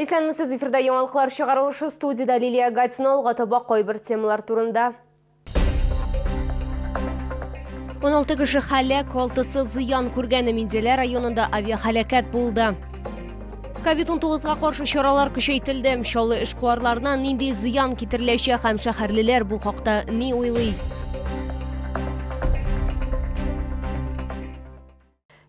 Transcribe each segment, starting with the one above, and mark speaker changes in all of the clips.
Speaker 1: Исәнмесез, эфирда яңалыклар чыгарылышы, студияда Лилия Гатина. Алга таба кайбер темалар турында. 16 кеше һәлак, 6-сы зыян күргән. Минзәлә районында авиаһәлакәт булды. Ковид-19-га каршы чаралар көчәйтелде. Чаллы эшкуарларына нинди зыян китереләчәк һәм шәһәрлеләр бу хакта ни уйлый?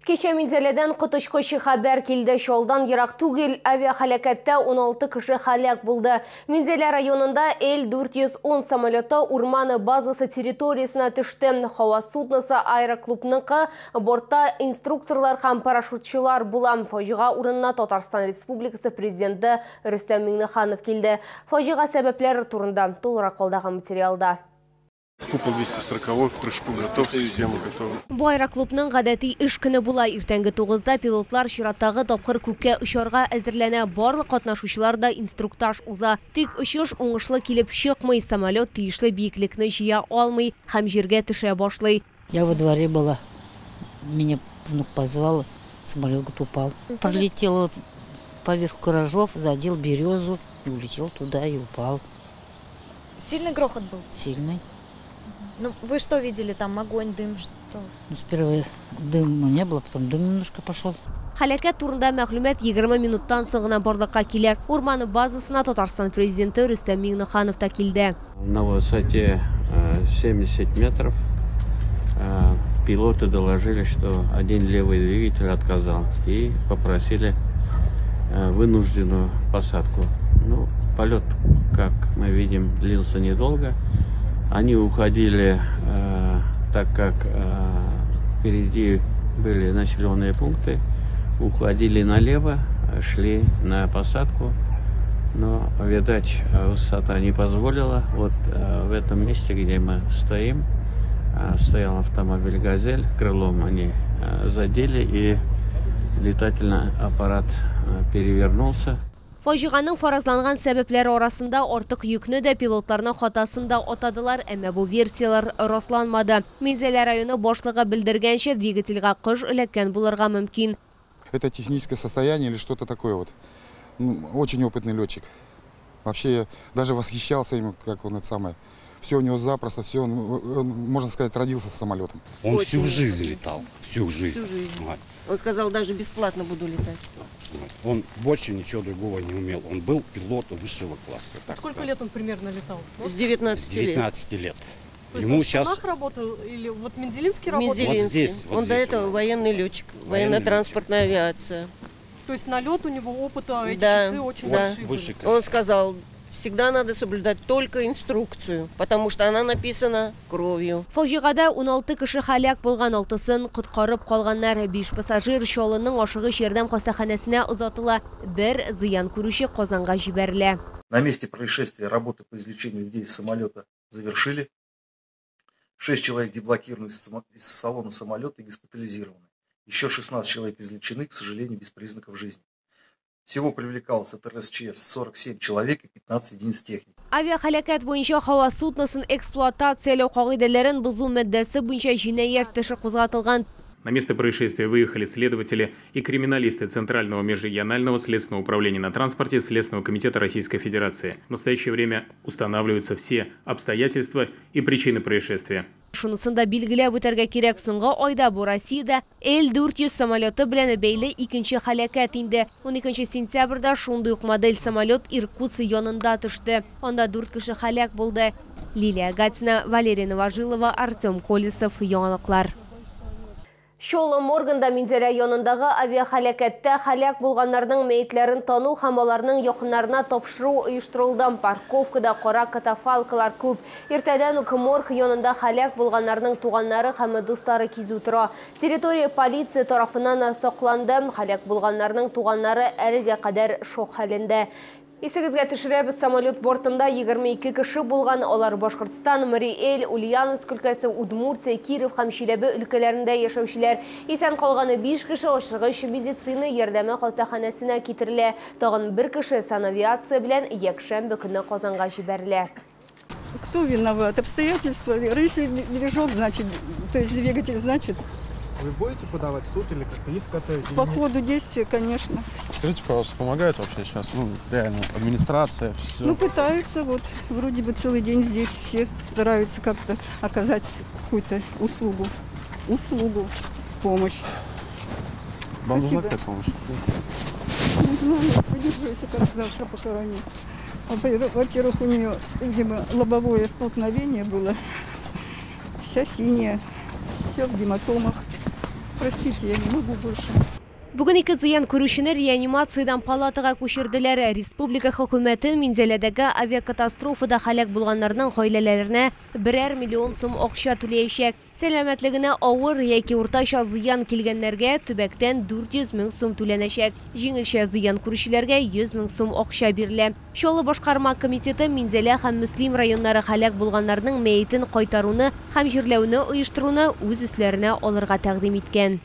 Speaker 1: Кичә Минзәләдән коточкыч хәбәр килде. Чаллыдан ерак түгел авиаһәлакәттә 16 кеше һәлак булды. Минзәлә районында Л-410 самолеты урман базасы территориясенә төште. Һава судносы аэроклубныкы, бортта инструкторлар һәм парашютчылар була. Фаҗига урынына Татарстан Республикасы президенты Рөстәм Миңнеханов килде. Фаҗига сәбәпләре турында тулырак алдагы материалда.
Speaker 2: Купол 240 к прыжку готов, система готова.
Speaker 1: Бу аэроклубның гадәти эш көне була. Иртәнге 9-да пилотлар чираттагы тапкыр күккә очарга әзерләнә. Барлык катнашучылар да инструктаж уза. Тик очыш уңышлы килеп чыкмый. Самолет тиешле биеклекне җыя алмый һәм җиргә төшә башлый.
Speaker 3: Я во дворе была. Меня внук позвал, самолет упал. Пролетел поверх гаражов, задел березу, и улетел туда и упал.
Speaker 4: Сильный грохот был?
Speaker 3: Сильный.
Speaker 4: Ну, вы что видели там? Огонь, дым, что?
Speaker 3: Ну, сперва дыма не было, потом дым немножко пошел.
Speaker 1: Һәлакәт турында мәгълүмат 20 минуттан соң гына барлыкка килә. Урман базасына Татарстан президенты Рөстәм Миңнеханов та килде.
Speaker 5: На высоте 70 метров пилоты доложили, что один левый двигатель отказал, и попросили вынужденную посадку. Ну, полет, как мы видим, длился недолго. Они уходили, так как впереди были населенные пункты, уходили налево, шли на посадку, но, видать, высота не позволила. Вот в этом месте, где мы стоим, стоял автомобиль «Газель», крылом они задели, и летательный аппарат перевернулся.
Speaker 1: Фаҗиганың фаразланган сәбәпләре арасында артык йөкне дә, пилотларның хатасын да атадылар, әмма бу версияләр расланмады. Минзәлә районы башлыгы белдергәнчә, двигательгә кыш эләккән булырга мөмкин.
Speaker 6: Это техническое состояние или что-то такое вот. Очень опытный летчик. Вообще я даже восхищался им, как он это самое. Все у него запросто, все, он, можно сказать, родился с самолетом.
Speaker 7: Он всю жизнь летал, всю жизнь.
Speaker 8: Всю жизнь. Он сказал, даже бесплатно буду летать.
Speaker 7: Он больше ничего другого не умел. Он был пилот высшего класса. Так
Speaker 9: Сколько
Speaker 7: сказать.
Speaker 9: Лет он примерно летал?
Speaker 8: С 19 лет.
Speaker 7: С 19 лет.
Speaker 9: То есть
Speaker 7: Ему
Speaker 9: он
Speaker 7: сейчас
Speaker 9: в Челнах работал или вот в Мензелинске работал?
Speaker 8: Мензелинске.
Speaker 7: Вот здесь, вот
Speaker 8: он
Speaker 7: здесь
Speaker 8: до этого
Speaker 7: он.
Speaker 8: Военный летчик,
Speaker 7: Военный
Speaker 8: военно-транспортная авиация.
Speaker 9: То есть налет у него опыта, эти
Speaker 8: Да,
Speaker 9: часы очень
Speaker 8: да.
Speaker 9: большие
Speaker 7: Выше
Speaker 9: были.
Speaker 8: Он сказал, всегда надо соблюдать только инструкцию, потому что она написана кровью.
Speaker 1: Фаҗигада 16 кеше һәлак булган, 6-сын коткарып калганнар. 5 пассажир Чаллының ашыгыч ярдәм хастаханәсенә озатыла, бер зыян күрүче Казанга җибәрелә.
Speaker 10: На месте происшествия работы по извлечению людей из самолета завершили. 6 человек деблокированы из салона самолета и госпитализированы. Еще 16 человек извлечены, к сожалению, без признаков жизни. Всего привлекалось от РСЧС 47 человек и 15 единиц техники.
Speaker 1: Авиаһәлакәт буенча һава судносын эксплуатацияләү кагыйдәләрен бозу маддәсе буенча җинаять эше кузгатылган.
Speaker 11: На место происшествия выехали следователи и криминалисты Центрального межрегионального следственного управления на транспорте Следственного комитета Российской Федерации. В настоящее время устанавливаются все обстоятельства и причины происшествия.
Speaker 1: Шунысын да билгеләп үтәргә кирәк, соңгы айда бу Россиядә Л-400 самолеты белән бәйле икенче һәлакәт инде. 12 сентябрьдә шундый ук модель самолет Иркутск янында төште. Анда 4 кеше һәлак булды. Лилия Гатина, Валерия Новожилова, Артем Колесов, Яңалыклар. Чаллы моргында Минзәлә янындагы авиаһәлакәттә һәлак булганнарның мәетләрен тану һәм аларның якыннарына тапшыру оештырылды. Парковкада кара катафалкалар күп. Иртәдән үк морг янында һәлак булганнарның туганнары һәм дуслары кизү тора. Территория полиция тарафыннан сакланды. Һәлак булганнарның туганнары әлегә кадәр шок хәлендә. Исегезгә төшерәбез, самолет бортында 22 кеше булган. Алар Башкортстан, Марий Эл, Ульяновск өлкәсе, Удмуртия, Киров һәм Чиләбе өлкәләрендә яшәүчеләр. Исән калганы 5 кеше ашыгыч медицина ярдәме хастаханәсенә китерелә. Тагын бер кеше санавиация белән якшәмбе көне Казанга җибәрелә.
Speaker 12: Кто виноват? Обстоятельства. Если движок, значит, то есть двигатель, значит, Вы будете подавать в суд или как-то иск готовить?
Speaker 13: По ходу действия, конечно.
Speaker 2: Скажите, пожалуйста, помогает вообще сейчас, ну, реально, администрация, все?
Speaker 13: Ну, пытаются, вот, вроде бы целый день здесь все стараются как-то оказать какую-то услугу, помощь.
Speaker 2: Вам нужна какая помощь?
Speaker 13: Не знаю, подержусь, как завтра похороню. Во-первых, у нее, видимо, лобовое столкновение было. Вся синяя, все в гематомах. Простите, я не могу больше.
Speaker 1: Бүген ике зыян күрүчене реанимациядән палатага күчерделәр. Республика хөкүмәте Минзәләдәге авиакатастрофада һәлак булганнарның гаиләләренә 1 миллион сум акча түләячәк. Сәламәтлегенә авыр яки уртача зыян килгәннәргә төбәктән 400 мең сум түләнәчәк. Җиңелчә зыян күрүчеләргә 100 мең сум акча бирелә. Чаллы башкарма комитеты Минзәлә һәм Мөслим районнары һәлак булганнарның мәетен кайтаруны һәм җирләүне оештыруны үз өсләренә алырга тәкъдим иткән.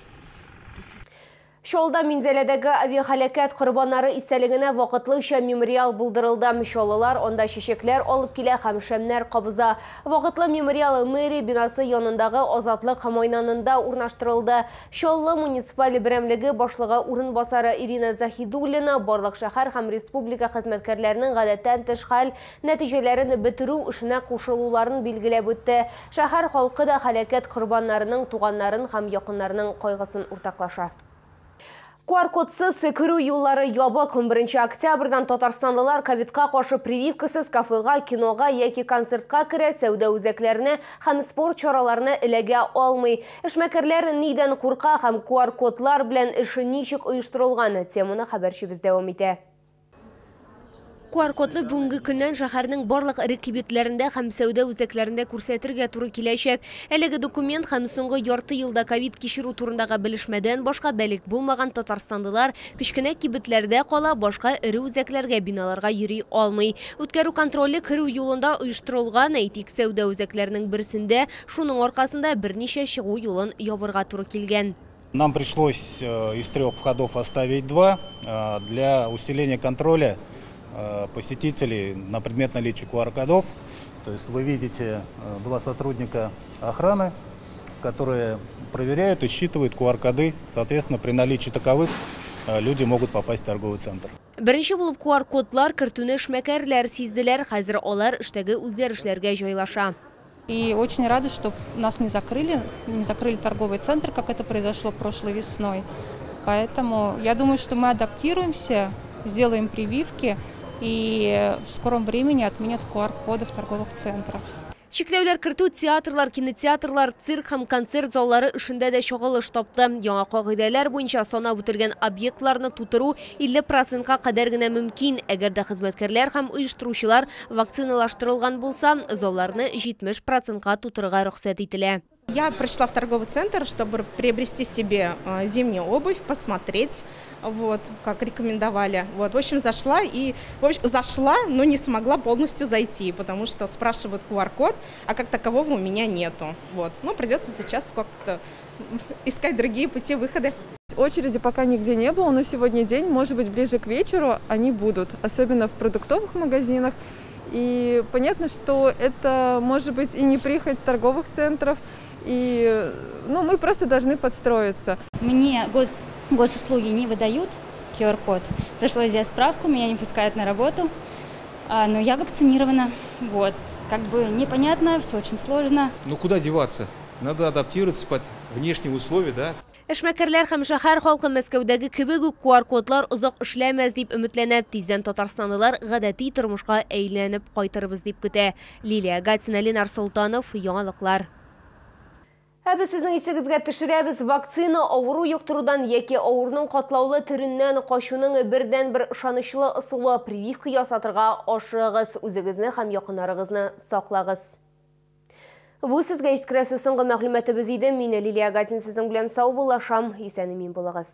Speaker 1: Чаллыда Минзәләдәге авиаһәлакәт корбаннары истәлегенә вакытлыча мемориал булдырылды. Чаллылар анда чәчәкләр алып килә һәм шәмнәр кабыза. Вакытлы мемориал мэрия бинасы янындагы Азатлык майданында урнаштырылды. Чаллы муниципаль берәмлеге башлыгы урынбасары Ирина Заһидуллина барлык шәһәр һәм республика хезмәткәрләренең гадәттән тыш хәл нәтиҗәләрен бетерү эшенә кушылуларын билгеләп үтте. Шәһәр халкы да һәлакәт корбаннарының туганнарын һәм якыннарының кайгысын уртаклаша. QR-кодсыз керү юллары ябык. 11 октябрьдан татарстанлылар ковидка каршы прививкасыз кафега, кинога яки концертка керә, сәүдә үзәкләренә һәм спорт чараларына эләгә алмый. Эшмәкәрләр нидән курка һәм QR-кодлар белән эш ничек оештырылган? Теманы хәбәрчебез дәвам итә. QR-кодны бүгенге көннән шәһәрнең барлык эре кибетләрендә һәм сәүдә үзәкләрендә күрсәтергә туры киләчәк. Әлеге документ һәм соңгы ярты елда ковид кичерү турындагы белешмәдән башка бәлик булмаган татарстанлылар кечкенә кибетләрдә кала, башка эре үзәкләргә, биналарга йөри алмый. Үткәрү контроле керү юлында оештырылган, әйтик, сәүдә үзәкләренең берсендә, шуның аркасында берничә чыгу юлын ябырга туры килгән.
Speaker 14: Нам пришлось из 3 входов оставить 2 для усиления контроля посетителей на предмет наличия QR-кодов. То есть вы видите 2 сотрудника охраны, которые проверяют и считывают QR-коды. Соответственно, при наличии таковых люди могут попасть в торговый центр.
Speaker 1: Беренче булып QR-кодлар кертүне эшмәкәрләр сизделәр. Хәзер алар эштәге үзгәрешләргә җайлаша.
Speaker 15: И очень рада, что нас не закрыли торговый центр, как это произошло прошлой весной. Поэтому я думаю, что мы адаптируемся, сделаем прививки и в скором времени отменят QR-коды в торговых центрах.
Speaker 1: Чикләүләр кертү театрлар, кинотеатрлар, цирк һәм концерт заллары эшендә дә чагылыш тапты. Яңа кагыйдәләр буенча санап үтелгән объектларны тутыру 50%-ка кадәр генә мөмкин. Әгәр дә хезмәткәрләр һәм оештыручылар вакциналаштырылган булса, залларны 70%-ка тутырырга рөхсәт ителә.
Speaker 16: Я пришла в торговый центр, чтобы приобрести себе зимнюю обувь, посмотреть, вот, как рекомендовали. Вот, в общем, зашла, но не смогла полностью зайти, потому что спрашивают QR-код, а как такового у меня нету. Вот. Ну, придется сейчас как-то искать другие пути выхода.
Speaker 17: Очереди пока нигде не было, но сегодня день, может быть, ближе к вечеру они будут, особенно в продуктовых магазинах. И понятно, что это может быть и не прихоть торговых центров, и мы просто должны подстроиться.
Speaker 18: Мне госуслуги не выдают QR-код. Пришлось взять справку, меня не пускают на работу, но я вакцинирована. Вот. Как бы непонятно, все очень сложно.
Speaker 19: Ну куда деваться? Надо адаптироваться под внешние условия, да?
Speaker 1: Эшмәкәрләр һәм шәһәр халкы Мәскәүдәге кебек үк QR-кодлар озак эшләмәс дип өметләнә. Тиздән татарстанлылар гадәти тормышка әйләнеп кайтырбыз дип көтә. Лилия Гатина, Ленар Солтанов, Яңалыклар. Ә без сезнең исегезгә төшерәбез, вакцина авыру йоктырудан яки авыруның катлаулы төреннән качуның бердән-бер ышанычлы ысулы. Прививка ясатырга ашыгыз, үзегезне һәм якыннарыгызны саклагыз. Бу сезгә җиткерәсе соңгы мәгълүматыбыз иде. Мин Лилия Гатин сезнең белән саубуллашам. Исән-имин булыгыз.